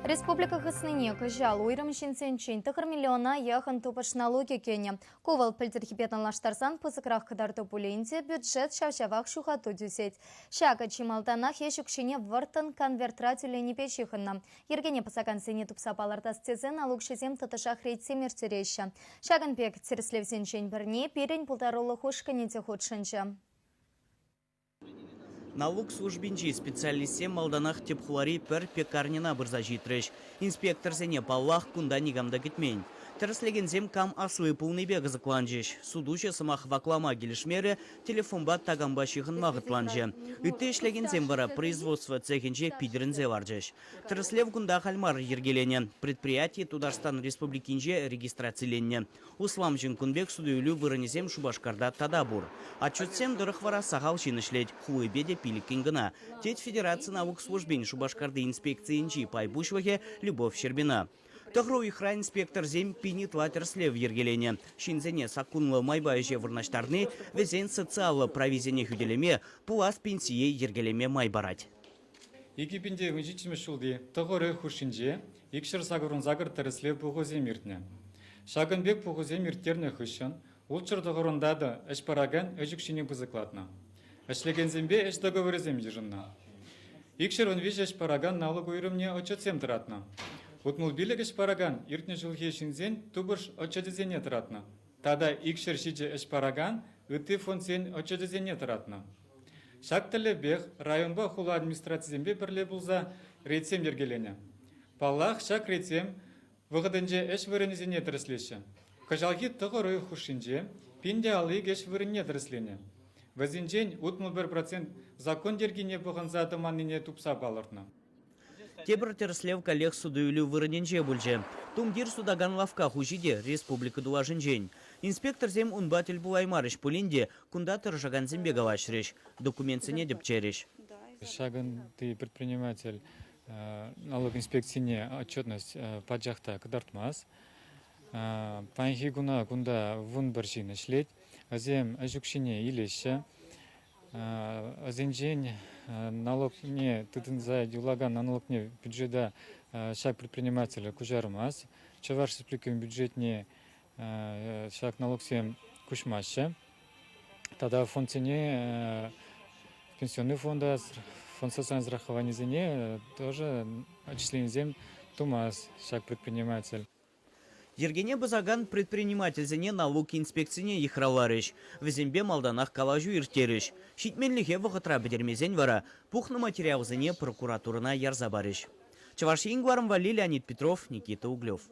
Республика хыснине кӑҫал уйрӑм ҫынсенчен 9 миллиона яхӑн тупӑш налукӗ кӗнӗ. Ку вӑл пӗлтӗрхипе танлаштарсан пысӑкрах кӑтарту пулин те бюджет ҫав-ҫавах ҫухату тӳсет. Ҫакӑ чи малтанах ӗҫ укҫине вӑрттӑн конвертра тӳленипе ҫыхӑннӑ. Йӗркене пӑсакансене тупса палӑртас тесе налукҫӑсем тӑтӑшах рейдсем ирттереҫҫӗ. Ҫакӑн пек тӗрӗслевсенчен пӗрне пирӗн пултарулӑх ушкӑнӗ те хутшӑнчӗ. Налук службинчи специалистсем малтанах тӗп хулари пӗр пекарньӑна пырса ҫитрӗҫ. Инспекторсене, паллах, кунта никам та кӗтмен. Тӗрӗслекенсем кам асли пулнипе кӑсӑкланчӗҫ. Сутуҫӑ сӑмах ваклама килӗшмерӗ, телефонпа такампа ҫыхӑнма хӑтланчӗ. Ытти ӗҫлекенсем вара производство цехӗнче питӗрӗнсе ларчӗҫ. Тӗрӗслев кунта халь мар йӗркеленӗ. Предприяти Тутарстан Республикинче регистрациленнӗ. Усламҫӑн кун пек суту-илӳ вырӑнӗсем Шупашкарта тата пур. Отчетсем тӑрӑх вара сахал ҫын ӗҫлет, хулипе те пилӗккӗн кӑна, тет Федераци налук службин Шупашкарти инспекцийӗнчи пай пуҫлӑхӗ Любовь Щербина. Тӑхӑр уйӑхра инспекторсем пин ытла тӗрӗслев йӗркеленӗ. Ҫынсене саккунлӑ майпа ӗҫе вырнаҫтарни вӗсен социаллӑ прависене хӳтӗлеме, пулас пенсие йӗркелеме май парать. 2017 ҫулти тӑхӑр уйӑх хушшинче 288 тӗрӗслев пухусем иртнӗ. Ҫакӑн пек пухусем ирттернӗ хыҫҫӑн ултҫӗр тӑхӑрунта та ӗҫ паракан ӗҫ укҫине пысӑклатнӑ. Ӗҫлекенсемпе ӗҫ договорӗсем йышӑннӑ. 213 ӗҫ паракан налук уйрӑмне отчетсем тӑратнӑ. 65 ӗҫ паракан иртнӗ ҫулхи ҫынсен тупӑш отчечӗсене тӑратнӑ тата 207 ӗҫ паракан ытти фондсен отчечӗсене тӑратнӑ. Ҫак тӗллевпех районпа хула администрацисемпе пӗрле пулса рейдсем йӗркеленӗ. Паллах, ҫак рейдсем вӑхӑтӗнче ӗҫ вырӑнӗсене тӗрӗслеҫҫӗ. Кӑҫалхи тӑхӑр уйӑх хушшинче 1052 ӗҫ вырӑнне тӗрӗсленӗ. Вӗсенчен 61% закон йӗркине пӑхӑнса тӑманнине тупса палӑртнӑ. Тепӗр тӗрӗслев каллех суту-илӳ вырӑнӗнче пулчӗ. Тумтир сутакан лавкка хуҫи те республика тулашӗнчен. Инспекторсем унпа тӗл пулаймарӗҫ пулин те кунта тӑрӑшакансемпе калаҫрӗҫ, документсене тӗпчерӗҫ. Ҫакӑнти предприниматель налук инспекцине отчетность пачах та кӑтартмасть. Паянхи куна кунта 11 ҫын ӗҫлет. Вӗсем ӗҫ укҫине илеҫҫӗ. Вӗсенчен налогне тытӑнса юлакан налогне бюджета ҫак предприниматель куҫармасть. Чӑваш Республикин бюджетне ҫак налогсем куҫмаҫҫӗ. Тата фондсене, пенсионный фонда, фонд социального страхованисене тоже отчисленисем тумасть ҫак предприниматель. Йӗркене пӑсакан предпринимательсене налук инспекцине йыхравларӗҫ. Вӗсемпе малтанах калаҫу ирттерӗҫ. Ҫитменлӗхе вӑхӑтра пӗтермесен вара пухнӑ материалсене прокуратурӑна ярса парӗҫ. Чӑваш Ен кӑларӑм валли Леонид Петров, Никита Углев.